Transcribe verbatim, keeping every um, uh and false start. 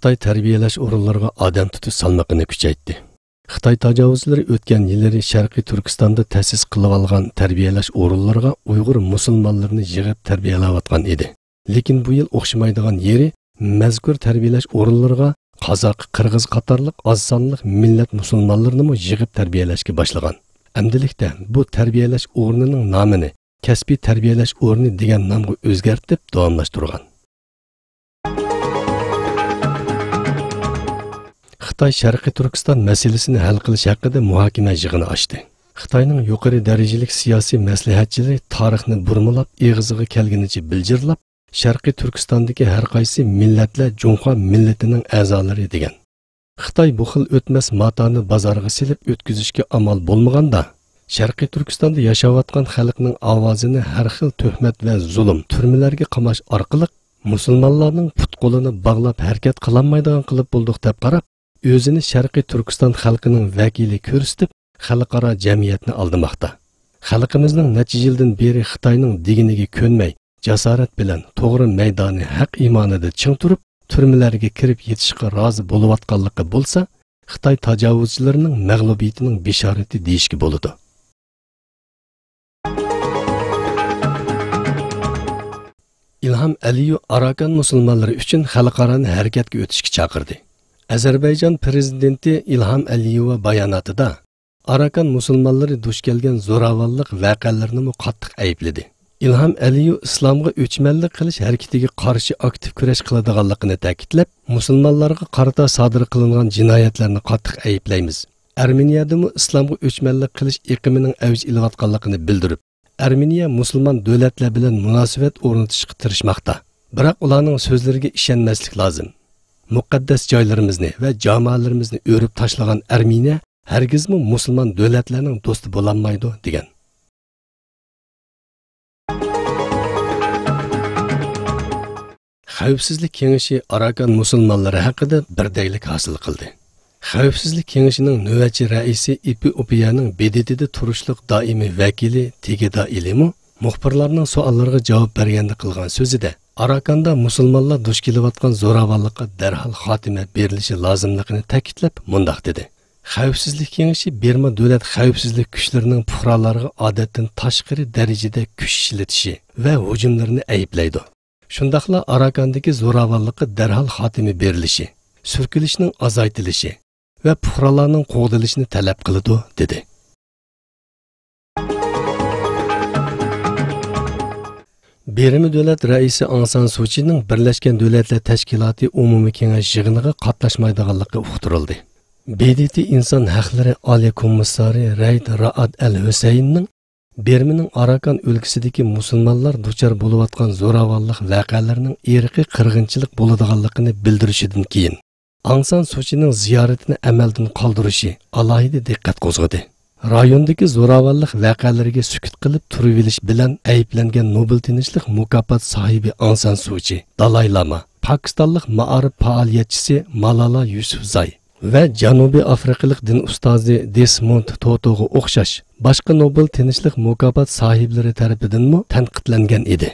خىتاي تەربىيەلەش ئورۇنلىرىغا ئادەم تۇتۇش سالمىقىنى كۈچەيتتى. خىتاي تاجاۋۇزچىلىرى ئۆتكەن يىللىرى شەرقىي تۈركىستاندا تەسىس قىلىۋالغان تەربىيەلەش ئورۇنلىرىغا ئۇيغۇر مۇسۇلمانلىرىنى يىغىپ تەربىيەلەۋاتقان ئىدى. لېكىن بۇ يىل ئوخشىمايدىغان يېرى، مەزكۇر تەربىيەلەش ئورۇنلىرىغا قازاق، قىرغىز قاتارلىق ئاز سانلىق مىللەت مۇسۇلمانلىرىنىمۇ يىغىپ تەربىيەلەشكە باشلىغان. ئەمدىلىكتە بۇ تەربىيەلەش ئورنىنىڭ نامىنى كەسپىي تەربىيەلەش ئورنى دېگەن نامغا ئۆزگەرتىپ داۋاملاشتۇرغان. خىتاي شەرقىي تۈركىستان مەسىلىسىنى ھەل قىلىش ھەققىدە مۇھاكىمە يىغىنى ئاچتى. خىتاينىڭ يۇقىرى دەرىجىلىك سىياسىي مەسلىھەتچىلىرى تارىخنى بۇرمىلاپ، ئېغىزىغا كەلگىنىچە بىلجىرلاپ، شەرقىي تۈركىستاندىكى ھەر قايسى مىللەتلەر جۇڭخۇا مىللىتىنىڭ ئەزالىرى دېگەن. خىتاي بۇ خىل ئۆتمەس ماتانى بازارغا سېلىپ ئۆتكۈزۈشكە ئامال بولمىغاندا، شەرقىي تۈركىستاندا ياشاۋاتقان خەلقنىڭ ئاۋازىنى ھەر خىل تۆھمەت ۋە زۇلۇم، تۈرمىلەرگە قاماش ئارقىلىق مۇسۇلمانلارنىڭ پۇت-قولىنى باغلاپ ھەرىكەت قىلالمايدىغان قىلىپ بولدۇق دەپ قاراپ، ئۆزىنى شەرقىي تۈركىستان خەلقىنىڭ ۋەكىلى كۆرسىتىپ، خەلقئارا جەمئىيەتنى ئالدىماقتا. خەلقىمىزنىڭ نەچچە يىلدىن بېرى خىتاينىڭ دېگىنىگە كۆنمەي، جاسارەت بىلەن توغرا مەيدانى ھەق ئىمانىدا چىڭ تۇرۇپ، تۈرمىلەرگە كىرىپ يېتىشقا رازى بولۇۋاتقانلىقى بولسا، خىتاي تاجاۋۇزچىلىرىنىڭ مەغلۇبىيىتىنىڭ بېشارىتى دېيىشكە بولىدۇ. ئىلھام ئەلىيېۋ ئاراكان مۇسۇلمانلىرى ئۈچۈن خەلقئارانى ھەرىكەتكە ئۆتۈشكە چاقىردى. ئەزەربەيجان پىرېزىدېنتى ئىلھام ئەلىيېۋ باياناتىدا ئاراكان مۇسۇلمانلىرى دۇچ كەلگەن زوراۋانلىق ۋەقەلىرىنىمۇ قاتتىق ئەيىبلىدى. ئىلھام ئەلىيېۋ ئىسلامغا ئۆچمەنلىك قىلىش ھەرىكىتىگە قارشى ئاكتىپ كۈرەش قىلىدىغانلىقىنى تەكىتلەپ، مۇسۇلمانلارغا قارىتا سادىر قىلىنغان جىنايەتلەرنى قاتتىق ئەيىبلەيمىز. ئەرمېنىيەدىمۇ ئىسلامغا ئۆچمەنلىك قىلىش ئېقىمىنىڭ ئەۋج ئېلىۋاتقانلىقىنى بىلدۈرۈپ، ئەرمېنىيە مۇسۇلمان دۆلەتلەر بىلەن مۇناسىۋەت ئورنىتىشقا تىرىشماقتا. بىراق ئۇلارنىڭ سۆزلىرىگە ئىشەنمەسلىك لازىم. مۇقەددەس جايلىرىمىزنى ۋە جامالىرىمىزنى ئۆرۈپ تاشلىغان ئەرمېنىيە ھەرگىزمۇ مۇسۇلمان دۆلەتلەرنىڭ دوستى بولالمايدۇ، دېگەن. خەۋپسىزلىك كېڭىشى ئاراكان مۇسۇلمانلىرى ھەققىدە بىردەكلىك ھاسىل قىلدى. خەۋپسىزلىك كېڭىشىنىڭ نۆۋەتچى رەئىسى ئېپىئوپىيەنىڭ ب د ت دا تۇرۇشلۇق دائىمىي ۋەكىلى تېگېدا ئىلىمۇ مۇخبىرلارنىڭ سوئاللىرىغا جاۋاب بەرگەندە قىلغان سۆزىدە، ئاراكاندا مۇسۇلمانلار دۇچ كېلىۋاتقان زوراۋانلىققا دەرھال خاتىمە بېرىلىشى لازىملىقىنى تەكىتلەپ مۇنداق دېدى: خەۋپسىزلىك كېڭىشى بىرما دۆلەت خەۋپسىزلىك كۈچلىرىنىڭ پۇقرالارغا ئادەتتىن تاشقىرى دەرىجىدە كۈچ ئىشلىتىشى ۋە ھۇجۇملىرىنى ئەيىبلەيدۇ. شۇنداقلا ئاراكاندىكى زوراۋانلىققا دەرھال خاتىمە بېرىلىشى، سۈركىلىشنىڭ ئازايتىلىشى ۋە پۇقرالارنىڭ قوغدىلىشىنى تەلەپ قىلىدۇ، دېدى. بىرما دۆلەت رەئىسى ئاڭ سان سۇچىنىڭ بىرلەشكەن دۆلەتلەر تەشكىلاتى ئومۇمىي كېڭەش يىغىنىغا قاتناشمايدىغانلىقى ئۇقتۇرۇلدى. ب د ت ئىنسان ھەقلىرى ئالىي كومىسسارى رەئد رائاد ئەل ھۈسەيىننىڭ بىرمىنىڭ ئاراكان ئۆلكىسىدىكى مۇسۇلمانلار دۇچار بولۇۋاتقان زوراۋانلىق ۋەقەلىرىنىڭ ئىرقىي قىرغىنچىلىق بولىدىغانلىقىنى بىلدۈرۈشىدىن كېيىن، ئاڭ سان سۇچىنىڭ زىيارىتىنى ئەمەلدىن قالدۇرۇشى ئالاھىدە دىققەت قوزغىدى. رايوندىكى زوراۋانلىق ۋەقەلىرىگە سۈكۈت قىلىپ تۇرۇۋېلىش بىلەن ئەيىبلەنگەن نوبېل تىنچلىق مۇكاپات ساھىبى ئاڭ سان سۇچى، دالاي لاما، پاكىستانلىق مائارىپ پائالىيەتچىسى مالالا يۈسۈفزاي ۋە جەنۇبىي ئافرىقىلىق دىن ئۇستازى دېسموند توتوغا ئوخشاش باشقا نوبېل تىنچلىق مۇكاپات ساھىبلىرى تەرىپىدىنمۇ تەنقىدلەنگەن ئىدى.